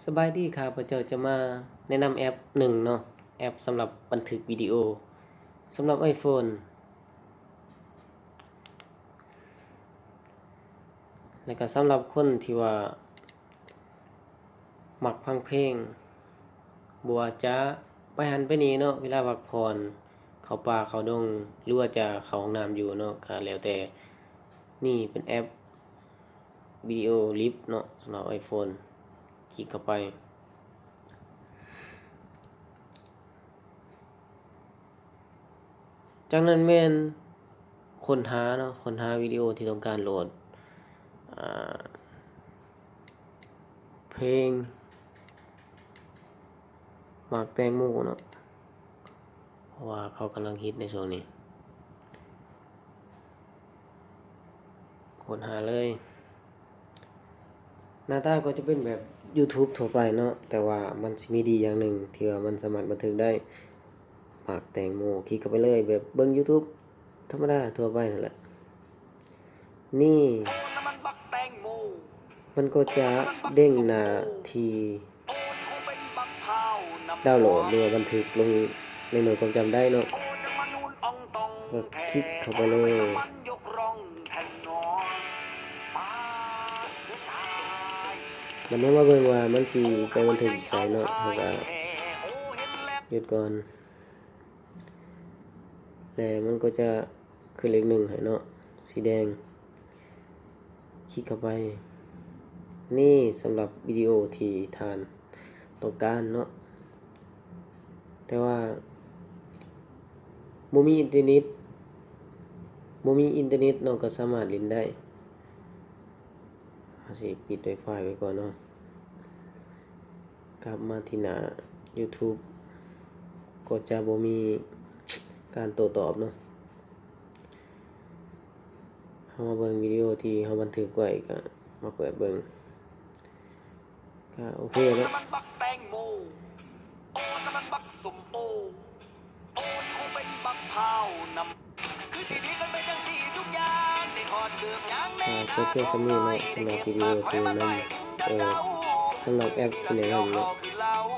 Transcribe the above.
ສະບາຍດີ, ຂ້າພະເຈົ້າຈະມາແນະນຳແອັບໜຶ່ງເນາະ, ແອັບສຳລັບບັນທຶກວິດີໂອ ສຳລັບ iPhone ແລະກະສຳລັບຄົນທີ່ວ່າມັກຟັງເພງ, ບໍ່ວ່າຈະໄປຫັ້ນໄປນີ້ເນາະ, ເວລາພັກຜ່ອນ, ເຂົ້າປ່າເຂົ້າດົງ ຫຼືວ່າຈະເຂົ້າຫ້ອງນ້ຳຢູ່ເນາະ, ກະແລ້ວແຕ່. ນີ້ເປັນແອັບ ວິດີໂອລິບເນາະ ສຳລັບ iPhone ຄລິກເຂົ້າໄປ. ຈາກນັ້ນແມ່ນຄົ້ນຫາເນາະ, ຄົ້ນຫາວິດີໂອທີ່ຕ້ອງການໂຫຼດ, ອາ ເພງໝາກແຕງໂມເນາະ, ເພາະວ່າເຂົາກຳລັງຮິດໃນຊ່ວງນີ້. ຄົ້ນຫາເລີຍ. ໜ້າຕາກໍຈະເປັນແບບ YouTube ທົ່ວໄປເນາະ, ແຕ່ວ່າມັນຊິມີດີຢ່າງໜຶ່ງທີ່ວ່າມັນສາມາດບັນທຶກໄດ້. ໝາກແຕງໂມ, ຄລິກເຂົ້າໄປເລີຍ, ແບບເບິ່ງ YouTube ທຳມະດາທົ່ວໄປນັ້ນແຫຼະ. ນີ້ ມັນກໍຈະເດ້ງໜ້າທີ່ດາວໂຫຼດ ຫຼືວ່າບັນທຶກລົງໃນໜ່ວຍຄວາມຈຳໄດ້ເນາະ, ກໍຄລິກເຂົ້າໄປເລີຍ. ບັດນີ້ມາເບິ່ງວ່າມັນຊິໄປບັນທຶກຢູ່ໃສເນາະ, ເຮົາກໍຢຸດກ່ອນ. ແລະມັນກໍຈະຂຶ້ນເລກໜຶ່ງໃຫ້ເນາະ, ສີແດງ, ຄລິກເຂົ້າໄປ. ນີ້ສຳລັບວິດີໂອທີ່ທ່ານຕ້ອງການເນາະ, ແຕ່ວ່າບໍ່ມີອິນເຕີເນັດ, ບໍ່ມີອິນເຕີເນັດເນາະ, ກໍສາມາດຫຼິ້ນໄດ້. ເຮົາຊິປິດ Wi-Fi ໄວ້ກ່ອນເນາະ. ກັບມາທີ່ໜ້າ YouTube ກໍຈະບໍ່ມີການໂຕ້ຕອບເນາະ. ເຮົາມາເບິ່ງວິດີໂອທີ່ເຮົາບັນທຶກໄວ້, ກໍມາເປີດເບິ່ງ, ກໍໂອເຄເນາະ. ກໍຈົບພຽງສ່ຳນີ້ເນາະ ສຳລັບວິດີໂອທີ່ແນະນຳ, ເອີ ສຳລັບແອັບທີ່ແນະນຳເນາະ.